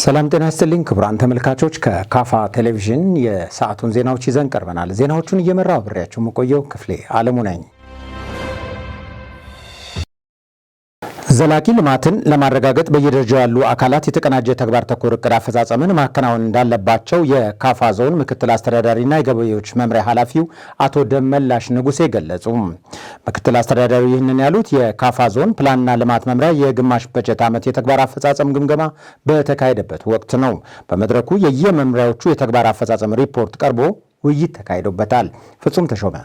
ሰላም ጤና ይስጥልኝ ክቡራን ተመልካቾች፣ ከካፋ ቴሌቪዥን የሰዓቱን ዜናዎች ይዘን ቀርበናል። ዜናዎቹን እየመራው አብሬያችሁ የምቆየው ክፍሌ አለሙ ነኝ። ዘላቂ ልማትን ለማረጋገጥ በየደረጃው ያሉ አካላት የተቀናጀ ተግባር ተኮር እቅድ አፈጻጸምን ማከናወን እንዳለባቸው የካፋ ዞን ምክትል አስተዳዳሪና የገበሬዎች መምሪያ ኃላፊው አቶ ደመላሽ ንጉሴ ገለጹ። ምክትል አስተዳዳሪው ይህንን ያሉት የካፋ ዞን ፕላንና ልማት መምሪያ የግማሽ በጀት ዓመት የተግባር አፈጻጸም ግምገማ በተካሄደበት ወቅት ነው። በመድረኩ የየመምሪያዎቹ የተግባር አፈጻጸም ሪፖርት ቀርቦ ውይይት ተካሂዶበታል። ፍጹም ተሾመ።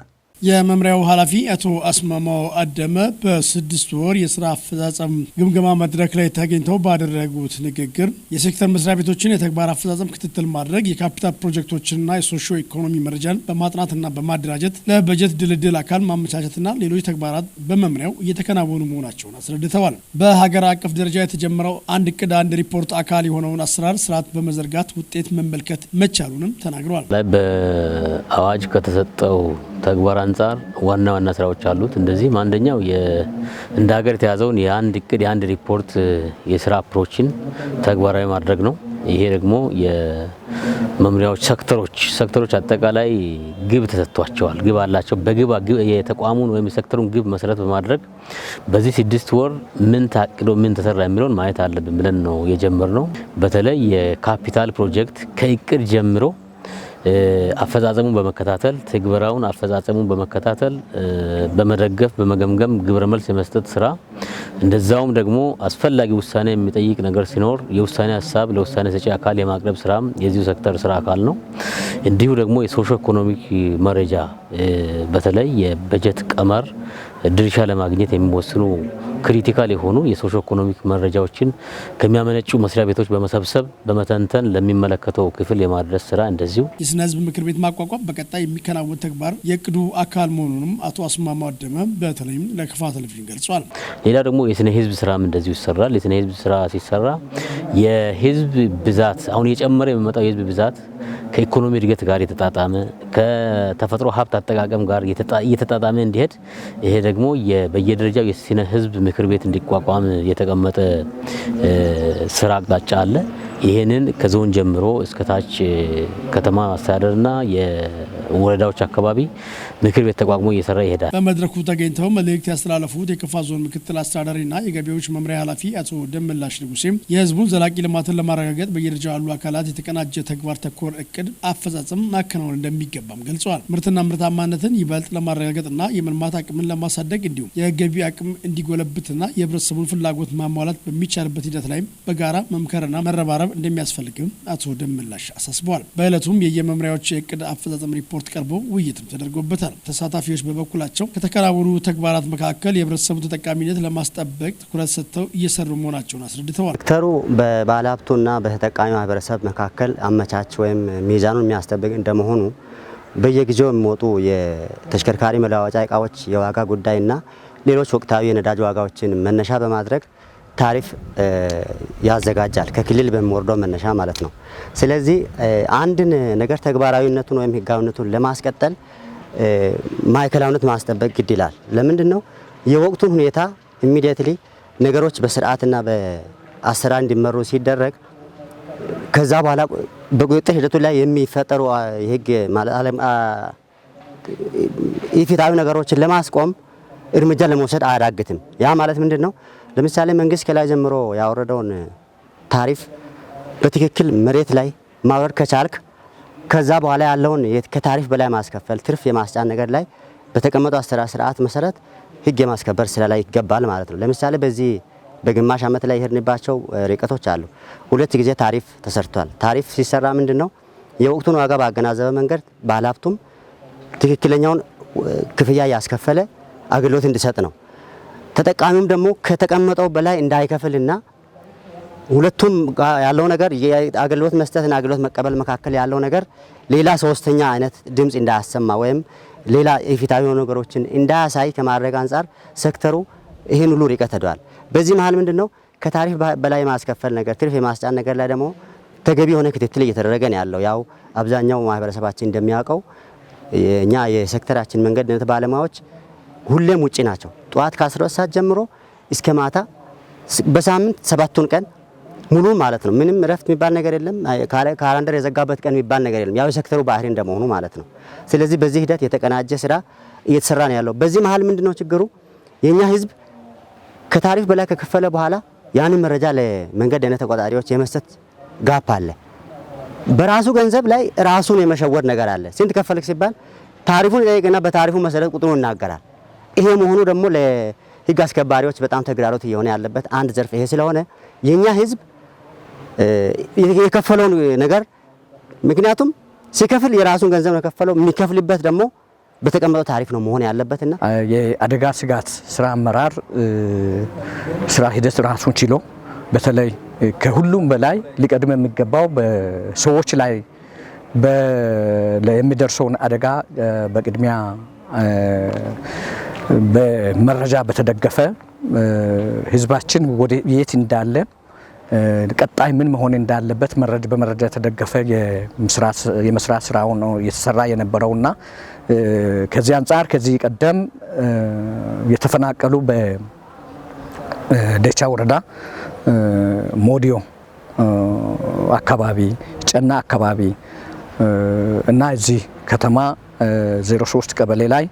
የመምሪያው ኃላፊ አቶ አስማማው አደመ በ6 ወር የስራ አፈጻጸም ግምገማ መድረክ ላይ ተገኝተው ባደረጉት ንግግር የሴክተር መስሪያ ቤቶችን የተግባር አፈጻጸም ክትትል ማድረግ፣ የካፒታል ፕሮጀክቶችንና የሶሾ ኢኮኖሚ መረጃን በማጥናትና በማደራጀት ለበጀት ድልድል አካል ማመቻቸትና ሌሎች ተግባራት በመምሪያው እየተከናወኑ መሆናቸውን አስረድተዋል። በሀገር አቀፍ ደረጃ የተጀመረው አንድ እቅድ አንድ ሪፖርት አካል የሆነውን አሰራር ስርዓት በመዘርጋት ውጤት መመልከት መቻሉንም ተናግረዋል። በአዋጅ ከተሰጠው ተግባር አንጻር ዋና ዋና ስራዎች አሉት። እንደዚህም አንደኛው እንደ ሀገር የተያዘውን የአንድ እቅድ የአንድ ሪፖርት የስራ approach ን ተግባራዊ ማድረግ ነው። ይሄ ደግሞ የመምሪያዎች ሴክተሮች አጠቃላይ ግብ ተሰጥቷቸዋል። ግብ አላቸው። በግብ የተቋሙን ወይም የሴክተሩን ግብ መሰረት በማድረግ በዚህ 6 ወር ምን ታቅዶ ምን ተሰራ የሚለውን ማየት አለብን ብለን ነው የጀመርነው። በተለይ የካፒታል ፕሮጀክት ከእቅድ ጀምሮ አፈጻጸሙን በመከታተል፣ ትግበራውን አፈጻጸሙን በመከታተል፣ በመደገፍ፣ በመገምገም ግብረ መልስ የመስጠት ስራ፣ እንደዛውም ደግሞ አስፈላጊ ውሳኔ የሚጠይቅ ነገር ሲኖር የውሳኔ ሀሳብ ለውሳኔ ሰጪ አካል የማቅረብ ስራም የዚሁ ሴክተር ስራ አካል ነው። እንዲሁ ደግሞ የ socio economic መረጃ፣ በተለይ የበጀት ቀመር ድርሻ ለማግኘት የሚወስኑ critical የሆኑ የ socio economic መረጃዎችን ከሚያመነጩ መስሪያ ቤቶች በመሰብሰብ፣ በመተንተን ለሚመለከተው ክፍል የማድረስ ስራ እንደዚሁ። የስነ ህዝብ ምክር ቤት ማቋቋም በቀጣይ የሚከናወን ተግባር የእቅዱ አካል መሆኑንም አቶ አስማማው አደመ በተለይም ለከፋ ቴሌቪዥን ገልጿል። ሌላ ደግሞ የስነ ህዝብ ስራም እንደዚሁ ይሰራል። የስነ ህዝብ ስራ ሲሰራ የህዝብ ብዛት፣ አሁን እየጨመረ የሚመጣው የህዝብ ብዛት ከኢኮኖሚ እድገት ጋር የተጣጣመ፣ ከተፈጥሮ ሀብት አጠቃቀም ጋር እየተጣጣመ እንዲሄድ ይሄ ደግሞ በየደረጃው የስነ ህዝብ ምክር ቤት እንዲቋቋም የተቀመጠ ስራ አቅጣጫ አለ። ይህንን ከዞን ጀምሮ እስከ ታች ከተማ አስተዳደርና የወረዳዎች አካባቢ ምክር ቤት ተቋቁሞ እየሰራ ይሄዳል። በመድረኩ ተገኝተው መልእክት ያስተላለፉት የከፋ ዞን ምክትል አስተዳዳሪና የገቢዎች መምሪያ ኃላፊ አቶ ደመላሽ ንጉሴም የህዝቡን ዘላቂ ልማትን ለማረጋገጥ በየደረጃው ያሉ አካላት የተቀናጀ ተግባር ተኮር እቅድ አፈጻጸም ማከናወን እንደሚገባም ገልጸዋል። ምርትና ምርታማነትን ይበልጥ ለማረጋገጥና የመልማት አቅምን ለማሳደግ እንዲሁም የገቢ አቅም እንዲጎለብትና የህብረተሰቡን ፍላጎት ማሟላት በሚቻልበት ሂደት ላይም በጋራ መምከርና መረባረብ እንደሚያስፈልግም አቶ ደመላሽ አሳስበዋል። በዕለቱም የየመምሪያዎች የእቅድ አፈጻጸም ሪፖርት ቀርቦ ውይይትም ተደርጎበታል። ተሳታፊዎች በበኩላቸው ከተከናወኑ ተግባራት መካከል የህብረተሰቡ ተጠቃሚነት ለማስጠበቅ ትኩረት ሰጥተው እየሰሩ መሆናቸውን አስረድተዋል። ሴክተሩ በባለሀብቱና በተጠቃሚ ማህበረሰብ መካከል አመቻች ወይም ሚዛኑን የሚያስጠብቅ እንደመሆኑ በየጊዜው የሚወጡ የተሽከርካሪ መለዋወጫ እቃዎች የዋጋ ጉዳይና ሌሎች ወቅታዊ የነዳጅ ዋጋዎችን መነሻ በማድረግ ታሪፍ ያዘጋጃል። ከክልል በሚወርደው መነሻ ማለት ነው። ስለዚህ አንድን ነገር ተግባራዊነቱን ወይም ህጋዊነቱን ለማስቀጠል ማዕከላዊነት ማስጠበቅ ግድ ይላል። ለምንድን ነው? የወቅቱን ሁኔታ immediately ነገሮች በስርዓትና በአሰራር እንዲመሩ ሲደረግ ከዛ በኋላ በቁጥጥር ሂደቱ ላይ የሚፈጠሩ የህግ ኢፍትሐዊ ነገሮችን ለማስቆም እርምጃ ለመውሰድ አያዳግትም። ያ ማለት ምንድን ነው? ለምሳሌ መንግስት ከላይ ጀምሮ ያወረደውን ታሪፍ በትክክል መሬት ላይ ማውረድ ከቻልክ ከዛ በኋላ ያለውን ከታሪፍ በላይ ማስከፈል፣ ትርፍ የማስጫን ነገር ላይ በተቀመጠው አሰራር ስርዓት መሰረት ህግ የማስከበር ስራ ላይ ይገባል ማለት ነው። ለምሳሌ በዚህ በግማሽ ዓመት ላይ የሄድንባቸው ርቀቶች አሉ። ሁለት ጊዜ ታሪፍ ተሰርቷል። ታሪፍ ሲሰራ ምንድን ነው? የወቅቱን ዋጋ ባገናዘበ መንገድ ባለሀብቱም ትክክለኛውን ክፍያ እያስከፈለ አገልግሎት እንዲሰጥ ነው። ተጠቃሚውም ደግሞ ከተቀመጠው በላይ እንዳይከፍልና ሁለቱም ያለው ነገር አገልግሎት መስጠትና አገልግሎት መቀበል መካከል ያለው ነገር ሌላ ሶስተኛ አይነት ድምጽ እንዳያሰማ ወይም ሌላ ኢፍትሐዊ የሆኑ ነገሮችን እንዳያሳይ ከማድረግ አንጻር ሴክተሩ ይህን ሁሉ ርቀት ሄደዋል። በዚህ መሀል ምንድን ነው? ከታሪፍ በላይ የማስከፈል ነገር፣ ትርፍ የማስጫን ነገር ላይ ደግሞ ተገቢ የሆነ ክትትል እየተደረገ ነው ያለው። ያው አብዛኛው ማህበረሰባችን እንደሚያውቀው እኛ የሴክተራችን መንገድ ደህንነት ባለሙያዎች ሁሌም ውጪ ናቸው። ጠዋት ከ12 ሰዓት ጀምሮ እስከ ማታ በሳምንት ሰባቱን ቀን ሙሉ ማለት ነው። ምንም እረፍት የሚባል ነገር የለም። Calendar የዘጋበት ቀን የሚባል ነገር የለም። ያው የሴክተሩ ባህሪ እንደመሆኑ ማለት ነው። ስለዚህ በዚህ ሂደት የተቀናጀ ስራ እየተሰራ ነው ያለው። በዚህ መሀል ምንድነው ችግሩ? የኛ ህዝብ ከታሪፍ በላይ ከከፈለ በኋላ ያንን መረጃ ለመንገድ ደህንነት ተቆጣጣሪዎች የመስጠት gap አለ። በራሱ ገንዘብ ላይ ራሱን የመሸወድ ነገር አለ። ስንት ከፈልክ ሲባል ታሪፉን ይጠይቅና በታሪፉ መሰረት ቁጥሩን ይናገራል። ይሄ መሆኑ ደግሞ ለህግ አስከባሪዎች በጣም ተግዳሮት እየሆነ ያለበት አንድ ዘርፍ ይሄ ስለሆነ የኛ ህዝብ የከፈለውን ነገር፣ ምክንያቱም ሲከፍል የራሱን ገንዘብ ነው የከፈለው፣ የሚከፍልበት ደግሞ በተቀመጠው ታሪፍ ነው መሆን ያለበትና የአደጋ ስጋት ስራ አመራር ስራ ሂደት ራሱን ችሎ በተለይ ከሁሉም በላይ ሊቀድም የሚገባው በሰዎች ላይ የሚደርሰውን አደጋ በቅድሚያ በመረጃ በተደገፈ ህዝባችን ወደ የት እንዳለ፣ ቀጣይ ምን መሆን እንዳለበት በመረጃ የተደገፈ የመስራት ስራው ነው እየተሰራ የነበረውና ከዚህ አንጻር ከዚህ ቀደም የተፈናቀሉ በደቻ ወረዳ ሞዲዮ አካባቢ፣ ጨና አካባቢ እና እዚህ ከተማ 03 ቀበሌ ላይ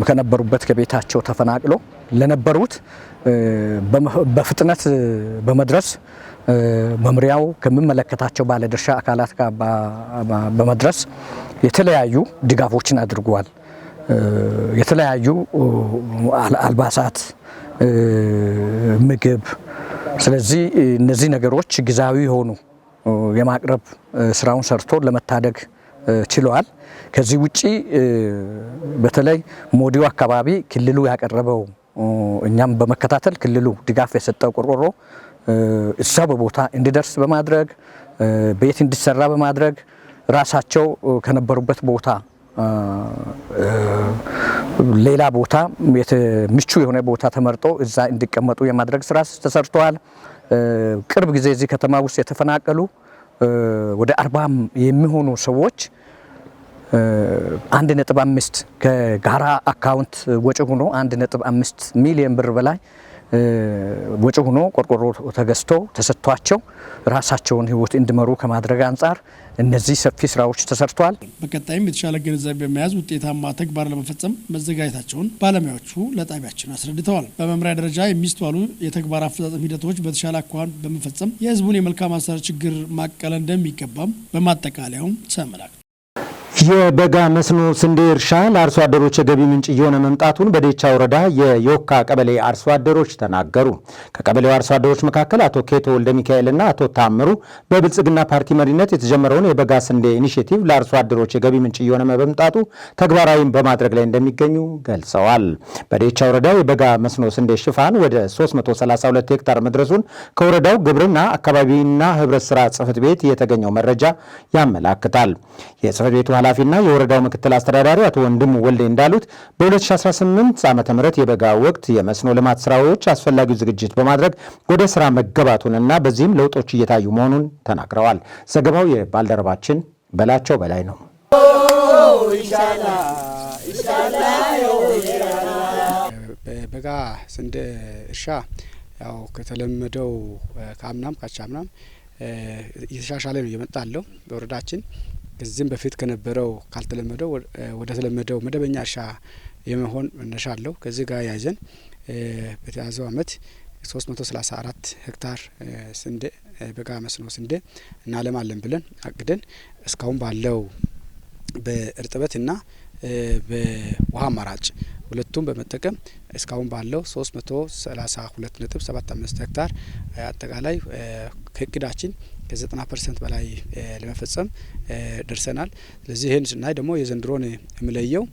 ከነበሩበት ከቤታቸው ተፈናቅሎ ለነበሩት በፍጥነት በመድረስ መምሪያው ከሚመለከታቸው ባለድርሻ አካላት ጋር በመድረስ የተለያዩ ድጋፎችን አድርጓል። የተለያዩ አልባሳት፣ ምግብ፣ ስለዚህ እነዚህ ነገሮች ጊዜያዊ የሆኑ የማቅረብ ስራውን ሰርቶ ለመታደግ ችለዋል። ከዚህ ውጪ በተለይ ሞዲዮ አካባቢ ክልሉ ያቀረበው፣ እኛም በመከታተል ክልሉ ድጋፍ የሰጠው ቆርቆሮ እዛው በቦታ እንዲደርስ በማድረግ፣ ቤት እንዲሰራ በማድረግ፣ ራሳቸው ከነበሩበት ቦታ ሌላ ቦታ ምቹ የሆነ ቦታ ተመርጦ እዛ እንዲቀመጡ የማድረግ ስራ ተሰርተዋል። ቅርብ ጊዜ እዚህ ከተማ ውስጥ የተፈናቀሉ ወደ 40 የሚሆኑ ሰዎች 1.5 ከጋራ account ወጪ ሆኖ 1.5 ሚሊዮን ብር በላይ ወጪ ሆኖ ቆርቆሮ ተገዝቶ ተሰጥቷቸው ራሳቸውን ህይወት እንዲመሩ ከማድረግ አንጻር እነዚህ ሰፊ ስራዎች ተሰርተዋል። በቀጣይም የተሻለ ግንዛቤ በመያዝ ውጤታማ ተግባር ለመፈጸም መዘጋጀታቸውን ባለሙያዎቹ ለጣቢያችን አስረድተዋል። በመምሪያ ደረጃ የሚስተዋሉ የተግባር አፈጻጸም ሂደቶች በተሻለ አኳኋን በመፈጸም የህዝቡን የመልካም አስተዳደር ችግር ማቃለል እንደሚገባም በማጠቃለያውም ተመላክቷል። የበጋ መስኖ ስንዴ እርሻ ለአርሶ አደሮች የገቢ ምንጭ እየሆነ መምጣቱን በዴቻ ወረዳ የዮካ ቀበሌ አርሶ አደሮች ተናገሩ። ከቀበሌው አርሶ አደሮች መካከል አቶ ኬቶ ወልደ ሚካኤልና አቶ ታምሩ በብልጽግና ፓርቲ መሪነት የተጀመረውን የበጋ ስንዴ initiative ለአርሶ አደሮች የገቢ ምንጭ እየሆነ በመምጣቱ ተግባራዊ በማድረግ ላይ እንደሚገኙ ገልጸዋል። በዴቻ ወረዳ የበጋ መስኖ ስንዴ ሽፋን ወደ 332 ሄክታር መድረሱን ከወረዳው ግብርና አካባቢና ህብረት ስራ ጽሕፈት ቤት የተገኘው መረጃ ያመላክታል። የጽሕፈት ቤቱ ኃላፊና የወረዳው ምክትል አስተዳዳሪ አቶ ወንድሙ ወልዴ እንዳሉት በ2018 ዓ ም የበጋ ወቅት የመስኖ ልማት ስራዎች አስፈላጊው ዝግጅት በማድረግ ወደ ስራ መገባቱንና በዚህም ለውጦች እየታዩ መሆኑን ተናግረዋል። ዘገባው የባልደረባችን በላቸው በላይ ነው። በበጋ ስንዴ እርሻ ያው ከተለመደው ከአምናም ካቻምናም እየተሻሻለ ነው እየመጣ ያለው። በወረዳችን ከዚህም በፊት ከነበረው ካልተለመደው ወደ ተለመደው መደበኛ እርሻ የመሆን መነሻ አለው። ከዚህ ጋር ያይዘን በተያዘው አመት 334 ሄክታር ስንዴ፣ በጋ መስኖ ስንዴ እናለማለን ብለን አቅደን እስካሁን ባለው በእርጥበትና በውሃ አማራጭ ሁለቱም በመጠቀም እስካሁን ባለው 332.75 ሄክታር አጠቃላይ ከእቅዳችን ከ90% በላይ ለመፈጸም ደርሰናል። ስለዚህ ይህን ስናይ ደግሞ የዘንድሮን የምለየው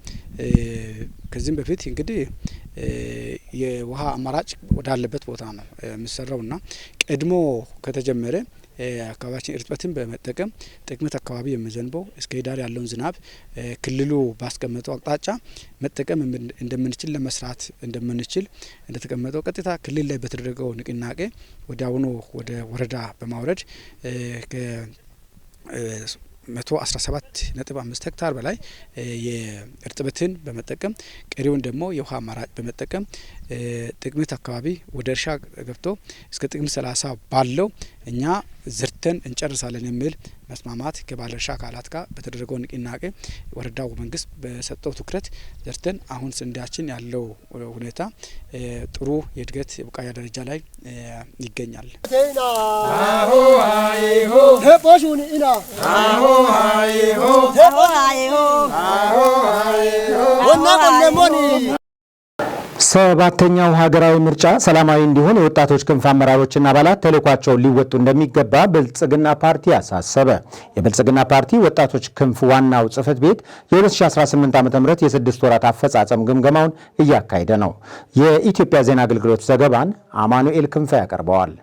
ከዚህም በፊት እንግዲህ የውሃ አማራጭ ወዳለበት ቦታ ነው የሚሰራውና ቀድሞ ከተጀመረ አካባቢያችን እርጥበትን በመጠቀም ጥቅምት አካባቢ የሚዘንበው እስከ ህዳር ያለውን ዝናብ ክልሉ ባስቀመጠው አቅጣጫ መጠቀም እንደምንችል፣ ለመስራት እንደምንችል እንደተቀመጠው ቀጥታ ክልል ላይ በተደረገው ንቅናቄ ወዲያውኑ ወደ ወረዳ በማውረድ ከ117.5 ሄክታር በላይ የእርጥበትን በመጠቀም ቀሪውን ደግሞ የውሃ አማራጭ በመጠቀም ጥቅምት አካባቢ ወደ እርሻ ገብቶ እስከ ጥቅምት 30 ባለው እኛ ዘርተን እንጨርሳለን የሚል መስማማት ከባለድርሻ አካላት ጋር በተደረገው ንቅናቄ ወረዳው መንግስት በሰጠው ትኩረት ዘርተን አሁን ስንዴያችን ያለው ሁኔታ ጥሩ የእድገት የቡቃያ ደረጃ ላይ ይገኛል። ሰባተኛው ሀገራዊ ምርጫ ሰላማዊ እንዲሆን የወጣቶች ክንፍ አመራሮችና አባላት ተልዕኳቸውን ሊወጡ እንደሚገባ ብልጽግና ፓርቲ አሳሰበ። የብልጽግና ፓርቲ ወጣቶች ክንፍ ዋናው ጽሕፈት ቤት የ2018 ዓ.ም የ6 ወራት አፈጻጸም ግምገማውን እያካሄደ ነው። የኢትዮጵያ ዜና አገልግሎት ዘገባን አማኑኤል ክንፈ ያቀርበዋል።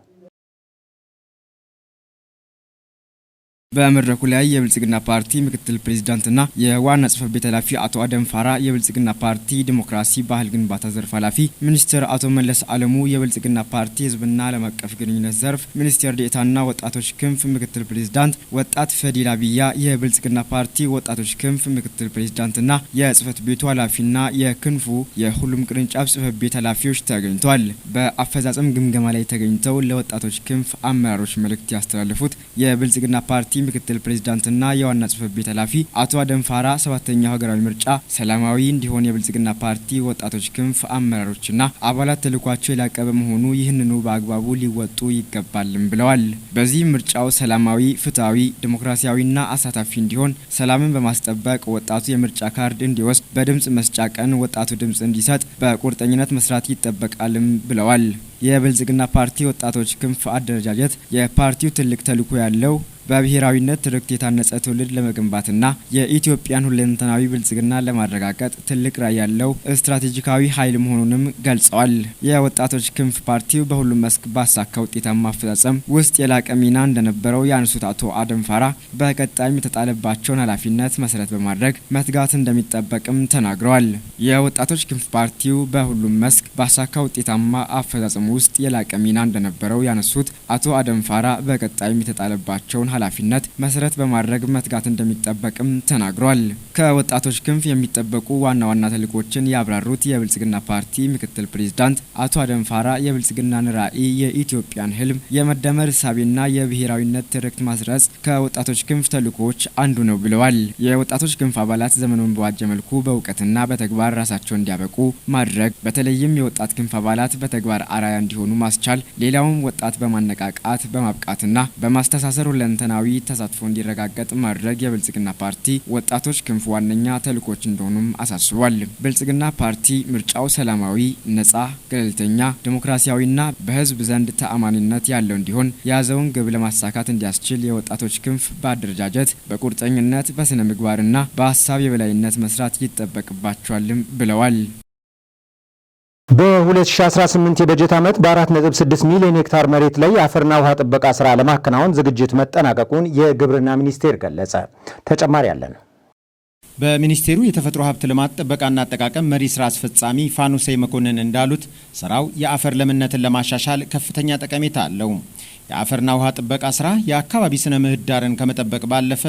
በመድረኩ ላይ የብልጽግና ፓርቲ ምክትል ፕሬዚዳንትና የዋና ጽሕፈት ቤት ኃላፊ አቶ አደም ፋራ፣ የብልጽግና ፓርቲ ዲሞክራሲ ባህል ግንባታ ዘርፍ ኃላፊ ሚኒስትር አቶ መለስ አለሙ፣ የብልጽግና ፓርቲ ሕዝብና ዓለም አቀፍ ግንኙነት ዘርፍ ሚኒስቴር ዴኤታና ወጣቶች ክንፍ ምክትል ፕሬዚዳንት ወጣት ፈዲላ ቢያ፣ የብልጽግና ፓርቲ ወጣቶች ክንፍ ምክትል ፕሬዚዳንትና የጽሕፈት ቤቱ ኃላፊና የክንፉ የሁሉም ቅርንጫፍ ጽሕፈት ቤት ኃላፊዎች ተገኝተዋል። በአፈጻጸም ግምገማ ላይ ተገኝተው ለወጣቶች ክንፍ አመራሮች መልእክት ያስተላለፉት የብልጽግና ፓርቲ ምክትል ፕሬዚዳንትና የዋና ጽሕፈት ቤት ኃላፊ አቶ አደም ፋራ፣ ሰባተኛው ሀገራዊ ምርጫ ሰላማዊ እንዲሆን የብልጽግና ፓርቲ ወጣቶች ክንፍ አመራሮችና አባላት ተልዕኳቸው የላቀ በመሆኑ ይህንኑ በአግባቡ ሊወጡ ይገባልም ብለዋል። በዚህ ምርጫው ሰላማዊ፣ ፍትሐዊ፣ ዲሞክራሲያዊና አሳታፊ እንዲሆን ሰላምን በማስጠበቅ ወጣቱ የምርጫ ካርድ እንዲወስድ፣ በድምጽ መስጫ ቀን ወጣቱ ድምጽ እንዲሰጥ በቁርጠኝነት መስራት ይጠበቃልም ብለዋል። የብልጽግና ፓርቲ ወጣቶች ክንፍ አደረጃጀት የፓርቲው ትልቅ ተልዕኮ ያለው በብሔራዊነት ትርክት የታነጸ ትውልድ ለመገንባትና የኢትዮጵያን ሁለንተናዊ ብልጽግና ለማረጋገጥ ትልቅ ራዕይ ያለው ስትራቴጂካዊ ኃይል መሆኑንም ገልጸዋል። የወጣቶች ክንፍ ፓርቲው በሁሉም መስክ ባሳካ ውጤታማ አፈጻጸም ውስጥ የላቀ ሚና እንደነበረው ያነሱት አቶ አደም ፋራ፣ በቀጣይም የተጣለባቸውን ኃላፊነት መሰረት በማድረግ መትጋት እንደሚጠበቅም ተናግረዋል። የወጣቶች ክንፍ ፓርቲው በሁሉም መስክ ባሳካ ውጤታማ አፈጻጸም ውስጥ የላቀ ሚና እንደነበረው ያነሱት አቶ አደም ፋራ፣ በቀጣይም የተጣለባቸውን ኃላፊነት መሰረት በማድረግ መትጋት እንደሚጠበቅም ተናግሯል። ከወጣቶች ክንፍ የሚጠበቁ ዋና ዋና ተልዕኮችን ያብራሩት የብልጽግና ፓርቲ ምክትል ፕሬዚዳንት አቶ አደም ፋራ፣ የብልጽግናን ራዕይ፣ የኢትዮጵያን ህልም፣ የመደመር እሳቤና የብሔራዊነት ትርክት ማስረጽ ከወጣቶች ክንፍ ተልዕኮዎች አንዱ ነው ብለዋል። የወጣቶች ክንፍ አባላት ዘመኑን በዋጀ መልኩ በእውቀትና በተግባር ራሳቸውን እንዲያበቁ ማድረግ፣ በተለይም የወጣት ክንፍ አባላት በተግባር አርአያ እንዲሆኑ ማስቻል፣ ሌላውም ወጣት በማነቃቃት፣ በማብቃትና በማስተሳሰር ሁለንተናዊ ተሳትፎ እንዲረጋገጥ ማድረግ የብልጽግና ፓርቲ ወጣቶች ክንፍ ዋነኛ ተልዕኮች እንደሆኑም አሳስቧል። ብልጽግና ፓርቲ ምርጫው ሰላማዊ፣ ነጻ፣ ገለልተኛ፣ ዲሞክራሲያዊና በህዝብ ዘንድ ተአማኒነት ያለው እንዲሆን የያዘውን ግብ ለማሳካት እንዲያስችል የወጣቶች ክንፍ በአደረጃጀት፣ በቁርጠኝነት፣ በስነ ምግባርና በሀሳብ የበላይነት መስራት ይጠበቅባቸዋልም ብለዋል። በ2018 የበጀት ዓመት በ4.6 ሚሊዮን ሄክታር መሬት ላይ የአፈርና ውሃ ጥበቃ ስራ ለማከናወን ዝግጅት መጠናቀቁን የግብርና ሚኒስቴር ገለጸ። ተጨማሪ አለን። በሚኒስቴሩ የተፈጥሮ ሀብት ልማት ጥበቃና አጠቃቀም መሪ ስራ አስፈጻሚ ፋኑሴ መኮንን እንዳሉት፣ ስራው የአፈር ለምነትን ለማሻሻል ከፍተኛ ጠቀሜታ አለው። የአፈርና ውሃ ጥበቃ ስራ የአካባቢ ስነ ምህዳርን ከመጠበቅ ባለፈ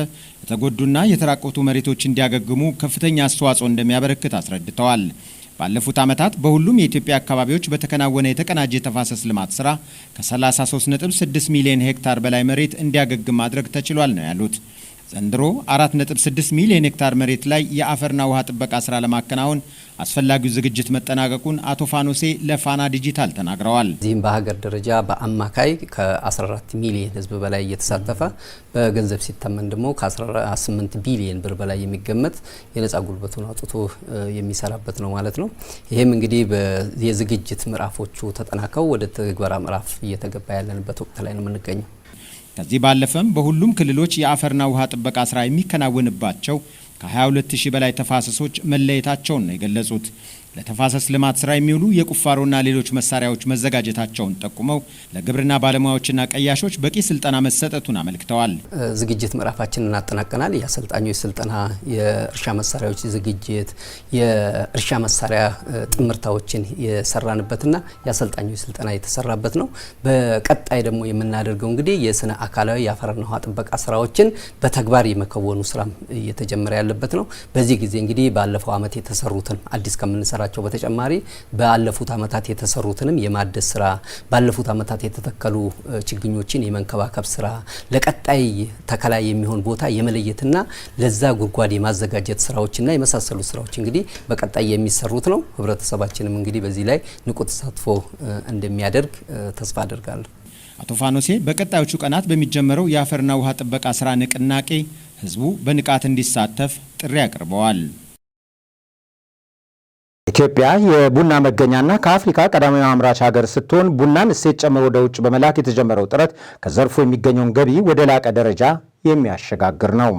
የተጎዱና የተራቆቱ መሬቶች እንዲያገግሙ ከፍተኛ አስተዋጽኦ እንደሚያበረክት አስረድተዋል። ባለፉት ዓመታት በሁሉም የኢትዮጵያ አካባቢዎች በተከናወነ የተቀናጀ የተፋሰስ ልማት ስራ ከ33.6 ሚሊዮን ሄክታር በላይ መሬት እንዲያገግም ማድረግ ተችሏል ነው ያሉት። ዘንድሮ 4.6 ሚሊዮን ሄክታር መሬት ላይ የአፈርና ውሃ ጥበቃ ስራ ለማከናወን አስፈላጊው ዝግጅት መጠናቀቁን አቶ ፋኖሴ ለፋና ዲጂታል ተናግረዋል። እዚህም በሀገር ደረጃ በአማካይ ከ14 ሚሊዮን ሕዝብ በላይ እየተሳተፈ፣ በገንዘብ ሲተመን ደግሞ ከ18 ቢሊዮን ብር በላይ የሚገመት የነጻ ጉልበቱን አውጥቶ የሚሰራበት ነው ማለት ነው። ይህም እንግዲህ የዝግጅት ምዕራፎቹ ተጠናከው ወደ ትግበራ ምዕራፍ እየተገባ ያለንበት ወቅት ላይ ነው የምንገኘው። ከዚህ ባለፈም በሁሉም ክልሎች የአፈርና ውሃ ጥበቃ ስራ የሚከናወንባቸው ከ22 ሺህ በላይ ተፋሰሶች መለየታቸውን ነው የገለጹት። ለተፋሰስ ልማት ስራ የሚውሉ የቁፋሮና ሌሎች መሳሪያዎች መዘጋጀታቸውን ጠቁመው፣ ለግብርና ባለሙያዎችና ቀያሾች በቂ ስልጠና መሰጠቱን አመልክተዋል። ዝግጅት ምዕራፋችንን አጠናቀናል። የአሰልጣኞች ስልጠና፣ የእርሻ መሳሪያዎች ዝግጅት፣ የእርሻ መሳሪያ ጥምርታዎችን የሰራንበትና የአሰልጣኞች ስልጠና የተሰራበት ነው። በቀጣይ ደግሞ የምናደርገው እንግዲህ የስነ አካላዊ የአፈርና ውሃ ጥበቃ ስራዎችን በተግባር የመከወኑ ስራም እየተጀመረ ያለበት ነው። በዚህ ጊዜ እንግዲህ ባለፈው ዓመት የተሰሩትን አዲስ ከምንሰራቸው ከምንሰራቸው በተጨማሪ ባለፉት አመታት የተሰሩትንም የማደስ ስራ፣ ባለፉት አመታት የተተከሉ ችግኞችን የመንከባከብ ስራ፣ ለቀጣይ ተከላ የሚሆን ቦታ የመለየትና ለዛ ጉድጓድ የማዘጋጀት ስራዎችና የመሳሰሉ ስራዎች እንግዲህ በቀጣይ የሚሰሩት ነው። ህብረተሰባችንም እንግዲህ በዚህ ላይ ንቁ ተሳትፎ እንደሚያደርግ ተስፋ አደርጋለሁ። አቶ ፋኖሴ በቀጣዮቹ ቀናት በሚጀመረው የአፈርና ውሃ ጥበቃ ስራ ንቅናቄ ህዝቡ በንቃት እንዲሳተፍ ጥሪ አቅርበዋል። ኢትዮጵያ የቡና መገኛና ከአፍሪካ ቀዳማዊ አምራች ሀገር ስትሆን ቡናን እሴት ጨምሮ ወደ ውጭ በመላክ የተጀመረው ጥረት ከዘርፉ የሚገኘውን ገቢ ወደ ላቀ ደረጃ የሚያሸጋግር ነው።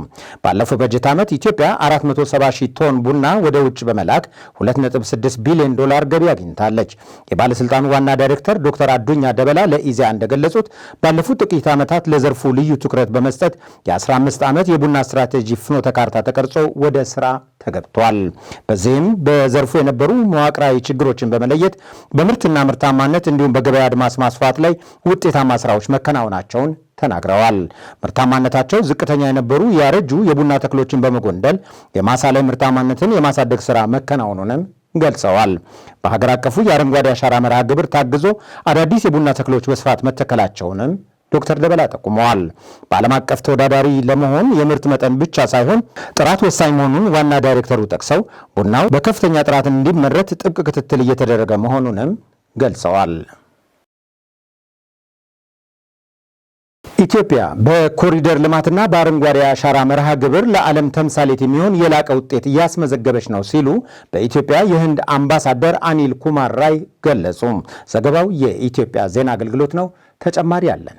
ባለፈው በጀት ዓመት ኢትዮጵያ 470 ሺህ ቶን ቡና ወደ ውጭ በመላክ 2.6 ቢሊዮን ዶላር ገቢ አግኝታለች። የባለስልጣኑ ዋና ዳይሬክተር ዶክተር አዱኛ ደበላ ለኢዜአ እንደገለጹት ባለፉት ጥቂት ዓመታት ለዘርፉ ልዩ ትኩረት በመስጠት የ15 ዓመት የቡና ስትራቴጂ ፍኖተ ካርታ ተቀርጾ ወደ ስራ ተገብቷል። በዚህም በዘርፉ የነበሩ መዋቅራዊ ችግሮችን በመለየት በምርትና ምርታማነት እንዲሁም በገበያ አድማስ ማስፋት ላይ ውጤታማ ስራዎች መከናወናቸውን ተናግረዋል። ምርታማነታቸው ዝቅተኛ የነበሩ ያረጁ የቡና ተክሎችን በመጎንደል የማሳ ላይ ምርታማነትን የማሳደግ ስራ መከናወኑንም ገልጸዋል። በሀገር አቀፉ የአረንጓዴ አሻራ መርሃ ግብር ታግዞ አዳዲስ የቡና ተክሎች በስፋት መተከላቸውንም ዶክተር ደበላ ጠቁመዋል። በዓለም አቀፍ ተወዳዳሪ ለመሆን የምርት መጠን ብቻ ሳይሆን ጥራት ወሳኝ መሆኑን ዋና ዳይሬክተሩ ጠቅሰው ቡናው በከፍተኛ ጥራት እንዲመረት ጥብቅ ክትትል እየተደረገ መሆኑንም ገልጸዋል። ኢትዮጵያ በኮሪደር ልማትና በአረንጓዴ አሻራ መርሃ ግብር ለዓለም ተምሳሌት የሚሆን የላቀ ውጤት እያስመዘገበች ነው ሲሉ በኢትዮጵያ የህንድ አምባሳደር አኒል ኩማር ራይ ገለጹ። ዘገባው የኢትዮጵያ ዜና አገልግሎት ነው። ተጨማሪ አለን።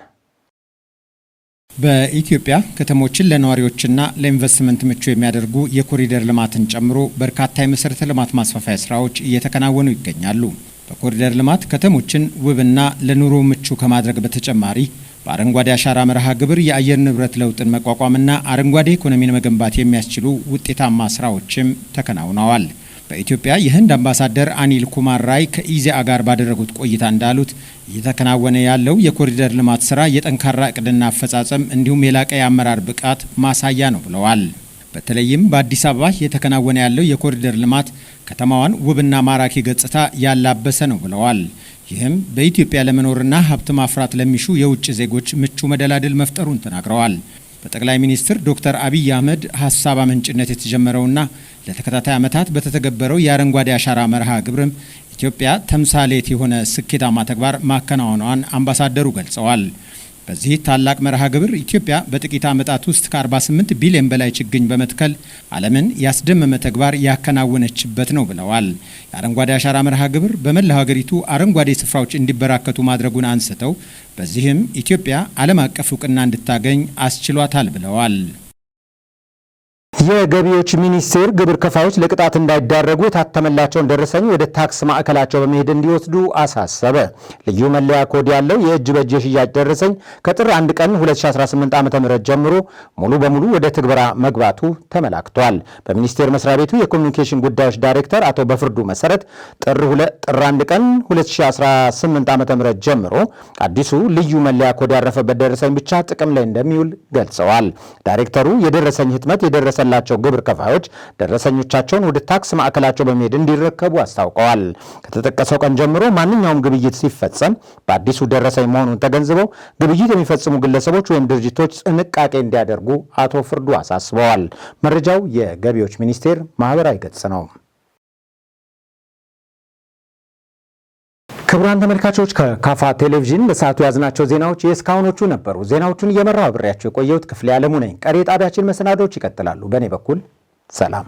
በኢትዮጵያ ከተሞችን ለነዋሪዎችና ለኢንቨስትመንት ምቹ የሚያደርጉ የኮሪደር ልማትን ጨምሮ በርካታ የመሰረተ ልማት ማስፋፊያ ስራዎች እየተከናወኑ ይገኛሉ። በኮሪደር ልማት ከተሞችን ውብና ለኑሮ ምቹ ከማድረግ በተጨማሪ በአረንጓዴ አሻራ መርሃ ግብር የአየር ንብረት ለውጥን መቋቋምና አረንጓዴ ኢኮኖሚን መገንባት የሚያስችሉ ውጤታማ ስራዎችም ተከናውነዋል። በኢትዮጵያ የህንድ አምባሳደር አኒል ኩማር ራይ ከኢዜአ ጋር ባደረጉት ቆይታ እንዳሉት እየተከናወነ ያለው የኮሪደር ልማት ስራ የጠንካራ እቅድና አፈጻጸም እንዲሁም የላቀ የአመራር ብቃት ማሳያ ነው ብለዋል። በተለይም በአዲስ አበባ እየተከናወነ ያለው የኮሪደር ልማት ከተማዋን ውብና ማራኪ ገጽታ ያላበሰ ነው ብለዋል። ይህም በኢትዮጵያ ለመኖርና ሀብት ማፍራት ለሚሹ የውጭ ዜጎች ምቹ መደላድል መፍጠሩን ተናግረዋል። በጠቅላይ ሚኒስትር ዶክተር አብይ አህመድ ሀሳብ አመንጭነት የተጀመረውና ለተከታታይ ዓመታት በተተገበረው የአረንጓዴ አሻራ መርሃ ግብርም ኢትዮጵያ ተምሳሌት የሆነ ስኬታማ ተግባር ማከናወኗን አምባሳደሩ ገልጸዋል። በዚህ ታላቅ መርሃ ግብር ኢትዮጵያ በጥቂት ዓመታት ውስጥ ከ48 ቢሊዮን በላይ ችግኝ በመትከል ዓለምን ያስደመመ ተግባር ያከናወነችበት ነው ብለዋል። የአረንጓዴ አሻራ መርሃ ግብር በመላው ሀገሪቱ አረንጓዴ ስፍራዎች እንዲበራከቱ ማድረጉን አንስተው በዚህም ኢትዮጵያ ዓለም አቀፍ እውቅና እንድታገኝ አስችሏታል ብለዋል። የገቢዎች ሚኒስቴር ግብር ከፋዮች ለቅጣት እንዳይዳረጉ የታተመላቸውን ደረሰኝ ወደ ታክስ ማዕከላቸው በመሄድ እንዲወስዱ አሳሰበ። ልዩ መለያ ኮድ ያለው የእጅ በእጅ የሽያጭ ደረሰኝ ከጥር 1 ቀን 2018 ዓ.ም ጀምሮ ሙሉ በሙሉ ወደ ትግበራ መግባቱ ተመላክቷል። በሚኒስቴር መስሪያ ቤቱ የኮሚኒኬሽን ጉዳዮች ዳይሬክተር አቶ በፍርዱ መሰረት ጥር 1 ቀን 2018 ዓ.ም ጀምሮ አዲሱ ልዩ መለያ ኮድ ያረፈበት ደረሰኝ ብቻ ጥቅም ላይ እንደሚውል ገልጸዋል። ዳይሬክተሩ የደረሰኝ ህትመት የደረሰላቸው ግብር ከፋዮች ደረሰኞቻቸውን ወደ ታክስ ማዕከላቸው በመሄድ እንዲረከቡ አስታውቀዋል። ከተጠቀሰው ቀን ጀምሮ ማንኛውም ግብይት ሲፈጸም በአዲሱ ደረሰኝ መሆኑን ተገንዝበው ግብይት የሚፈጽሙ ግለሰቦች ወይም ድርጅቶች ጥንቃቄ እንዲያደርጉ አቶ ፍርዱ አሳስበዋል። መረጃው የገቢዎች ሚኒስቴር ማህበራዊ ገጽ ነው። ክቡራን ተመልካቾች፣ ከካፋ ቴሌቪዥን ለሰዓቱ ያዝናቸው ዜናዎች የእስካሁኖቹ ነበሩ። ዜናዎቹን እየመራው አብሬያቸው የቆየሁት ክፍሌ ዓለሙ ነኝ። ቀሪ የጣቢያችን መሰናዶዎች ይቀጥላሉ። በእኔ በኩል ሰላም።